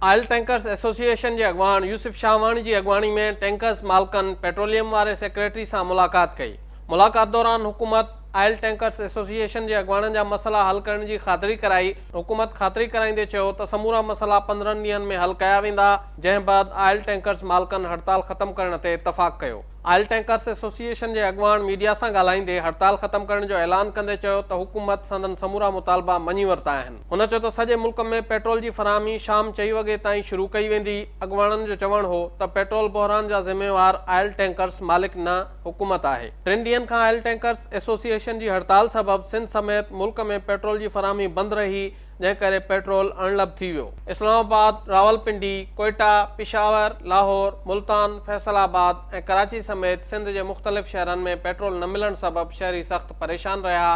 Oil tankers association جي اڳواڻ يوسف شاهواڻي جي اڳواڻي ۾ ٽينڪرز مالڪن پيٽروليم واري سيڪريٽري سان ملاقات ڪئي. ملاقات دوران حڪومت آئل ٽينڪرز ايسوسيئيشن جي اڳواڻن جا مسئلا حل ڪرڻ جي خاطري ڪرائي. حڪومت خاطري ڪرائيندي چيو ته سمورا مسئلا 15 ڏينهن ۾ حل ڪيا ويندا، جنهن بعد آئل ٽينڪرز مالڪن هڙتال ختم ڪرڻ تي اتفاق ڪيو. آئل ٽينڪرز ايسوسيئيشن جي اڳواڻ ميڊيا سان ڳالهائيندي هڙتال ختم ڪرڻ جو اعلان ڪندي چيو ته حڪومت سندن سمورا مطالبا مڃي ورتا آهن. هن چيو ته سڄي ملڪ ۾ پيٽرول جي فراهمي شام چئي وڳي تائين شروع ڪئي ويندي. اڳواڻن جو چوڻ هو ته پيٽرول بحران جا ذميوار آئل ٽينڪرز مالڪ نه حڪومت آهي. ٽن ڏينهن کان آئل ٽينڪرز ايسوسيئيشن جي هڙتال سبب سنڌ سميت ملڪ ۾ پيٽرول جي فراهمي بند رهي جنهن ڪري پيٽرول اڻلڀ ٿي ويو. اسلام آباد، راولپنڊي، ڪوئيٽا، پشاور، لاهور، ملتان، فيصل آباد ۽ ڪراچي سميت سنڌ جي مختلف شهرن ۾ پيٽرول نه ملڻ سبب شهري سخت پريشان رهيا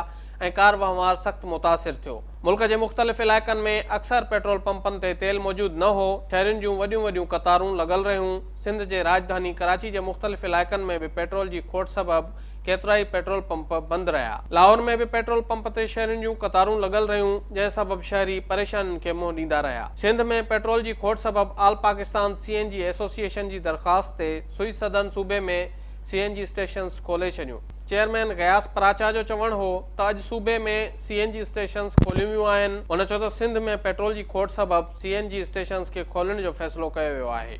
۽ ڪار وهنوار سخت متاثر ٿيو. ملڪ جي مختلف علائقن ۾ اڪثر پيٽرول پمپن تي تيل موجود نه هو، شهرين جون وڏيون وڏيون قطارون لڳل رهيون، سنڌ جي راڄڌاني ڪراچي جي مختلف علائقن ۾ به پيٽرول جي کوٽ سبب ڪيترائي پيٽرول پمپ بند رهيا. لاهور ۾ به پيٽرول پمپ تي شهرين جون قطارون لڳل رهيون، جنهن سبب شهري پريشانين کي منهن ڏيندا رهيا. سنڌ ۾ پيٽرول جي کوٽ سبب all Pakistan C N G association جي درخواست تي سوئي سدرن صوبي ۾ سي اين جي اسٽيشنز کولي ڇڏيون. چيئرمين غياث پراچا جو چوڻ هو ته اڄ صوبي ۾ سي اين جي اسٽيشنز کوليون ويون آهن. هن چيو ته سنڌ ۾ پيٽرول جي کوٽ سبب سي اين جي اسٽيشنز کي کولڻ جو فيصلو ڪيو ويو آهي.